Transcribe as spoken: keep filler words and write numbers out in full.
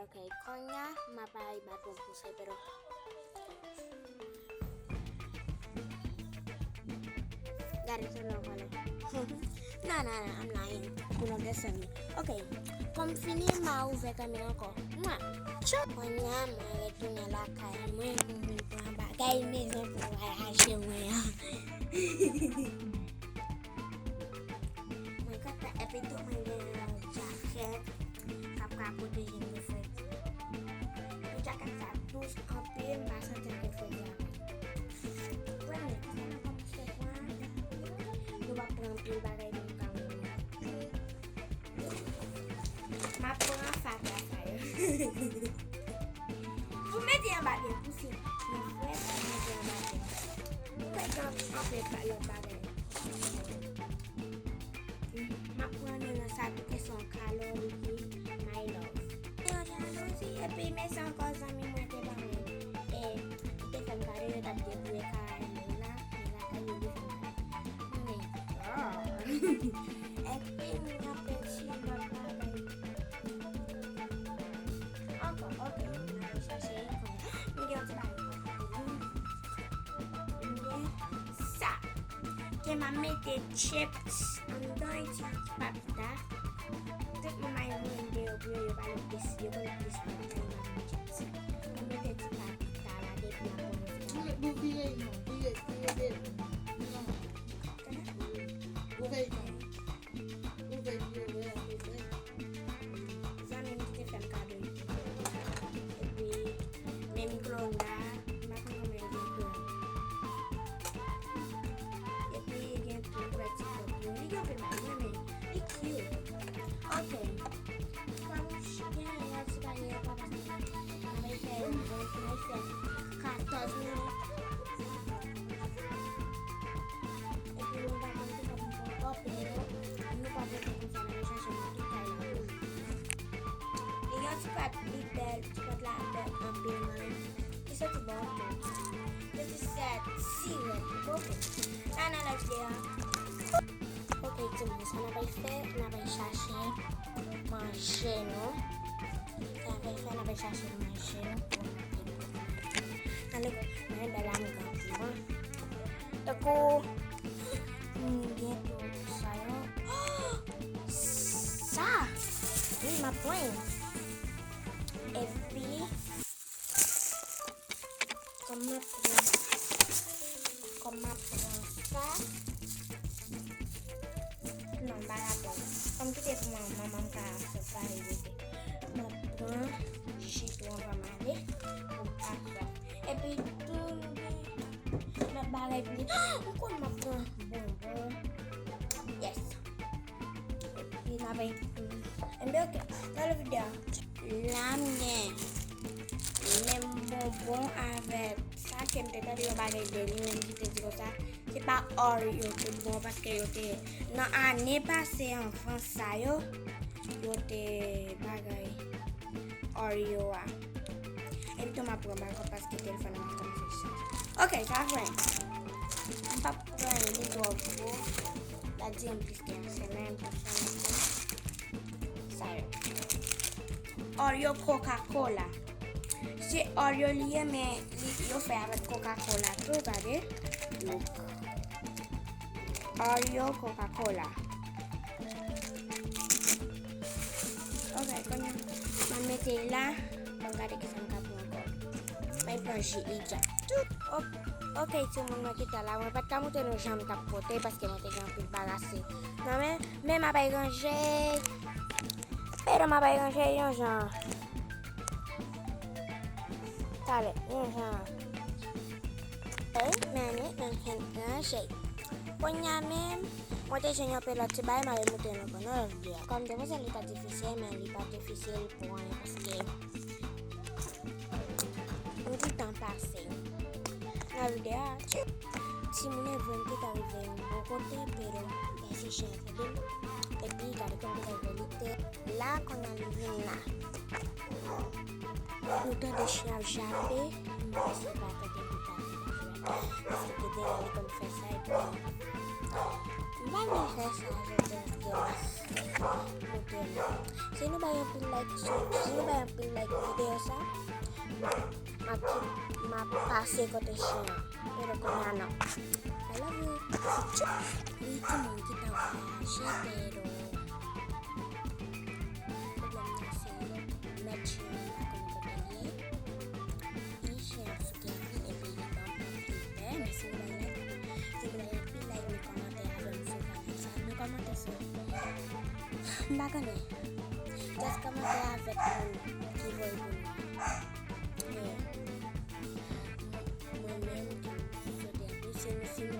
Ok, kounye a, m ap al bat yon konsèy, pero. Gade sa nan vòlè. Non, non, non, I'm lying. Pou nou desann. Ok, kòm fini, m a ouvè kanmenm ankò. Mwen, tchou! Kounye a, mwen retounen lakay mwen pou m vin pran bagay mezon pou vwayaje mwen an. Mwen kontan, epi tou mwen gen yon jakèt k ap ka pwoteje m de fredi. Epi jakèt sa dous anpil, m pa santi l gen fredi anpil. Premye, kisa m ap achte pran? Nou p ap pran anpil bagay pou nou ka manje. M ap pran fatra sa yo. Pou mete anba pye, pou si mwen frèt, pou mete anba pye. Mwen kwè gen anpil pa- lòt bagay. M ap pran nan sa tou kesyon kalori, my love. Yo jalouzi, epi mèsi ankò zanmi mwen te ban mwen. E, li te fè m kado, yo t ap debouye kay mwen la, men lakay yo li fè m kado. Men, oh. Epi m gen anpil ti lòt bagay. Ankò, ok, m al chache ikon. M gen yon ti bagay pou fè. M gen sa. Ke m ap mete chips anndan, ti papita. Tout moun ay mwen deyò pou yo, yo pa lè plis, yo konn plis papita, yo pa konn chips. M mete ti papita la, depi m ap pran. Vire, vire, non, vire, vire de. Non. Ouvè ikon. Ouvè, ouvè, ouvè. Zanmi m ki te fè m kado li. Epi, men mikwo-onn la, m pa konn kòman yo gen klon. Epi, gen tou ouvè ti pòt yo. Li gen anpil bagay, mwen renmen. Li cute. Ok. Kòm gen yon ti bagay ankò, paske mwen fè, mwen fè katòz minit. Epi mwen pa konn kisa pou m fè ankò, pero nou pa fè konsa, n a chache nan tout kay la pou nou. Li gen yon ti pòt, li bèl, ti pòt la bèl anpil, man. Li soti bò tou. Yo di sèt, si rèd, ok. Sa nan lòt videyo a. Ok, timoun, sa n ap al fè, n ap al chache manje nou. Sa n ap al fè, n ap al chache manje nou pou nou te manje. Ale, mwen bèl la, mwen gen anpil, wi. Tankou, m gen tou sa yo. Sa! Wi, m ap pran. Epi, kòm m ap pran, kòm m ap pran sa, non, m pa ka pran. Kòm kite pou mwen, manman m ka fè sa, e rete. M ap pran ji tou anvan m ale, pou m pa swaf. Epi tou, nou gen lòt bagay pou li. M konn m ap pran bonbon. Yes. Epi n ap, enben, ok. Nan lòt videyo a. La m gen menm bonbon avèk sa ke m te tande yon bagay de li menm ki te di konsa, se pa Oreo tout bon, paske yo te, nan ane pase an Frans sa yo, yo te bagay Oreo a. Epi tou m ap pran backup paske telefòn nan pa konn fè chaj. Ok, sa vre. M p ap pran li twò gwo. La di m plis ke yon semèn pou fè yon sa yo. Oreo Coca-Cola. Se Oreo li ye, men li, yo fè avèk Coca-Cola tou, gade. Look. Oreo Coca-Cola. Ok, kounye a, m ap mete l la. Ban m gade kisa m ka pran ankò. Mwen pran ji li dja. Tout. Ok, ok, timoun, mwen kite la. Mwen pa t ka montre nou jan m t ap pote paske mwen te gen anpil bagay nan men, men m ap al ranje. Pero m ap al ranje yon jan. Talè, yon jan. Ey, men, men, men, men, ranje. Kounye a menm, mwen te jwenn yon pil lòt ti bagay, m a remonte l ankò nan lòt videyo a. Kòm demwazèl li ta difisil, men li pa difisil pou anyen paske m di tan pase. Nan videyo a, timoun e vre m te ka rive yon bon kote, pero m te chèche anpil. Epi, gade kòm m te ka rive li te la, kounye a li vin la. Nou tande chen ap jape, m panse pa tande bouda paske te deja li konn fè sa epi m pa vle fè sa jodi a paske m te la. Si nou bay anpil like sou, si nou bay anpil like M ap, m ap pase kote chen an. Pero kounye a non. I love you. Wi, timoun ki ta voyaje, pero pwoblèm nan se mèt chen an pa konn kote l ye. E chen ap souke anpil epi li ban m anpil pè. Men si nou bay like, si nou bay anpil like, nou kòmante avè m sou kanal sa. Nou kòmante sou, m pa konnen. Just kòmante avèk moun ki voye pou nou. Mwen menm tou, m sote anpil. Si nou, si nou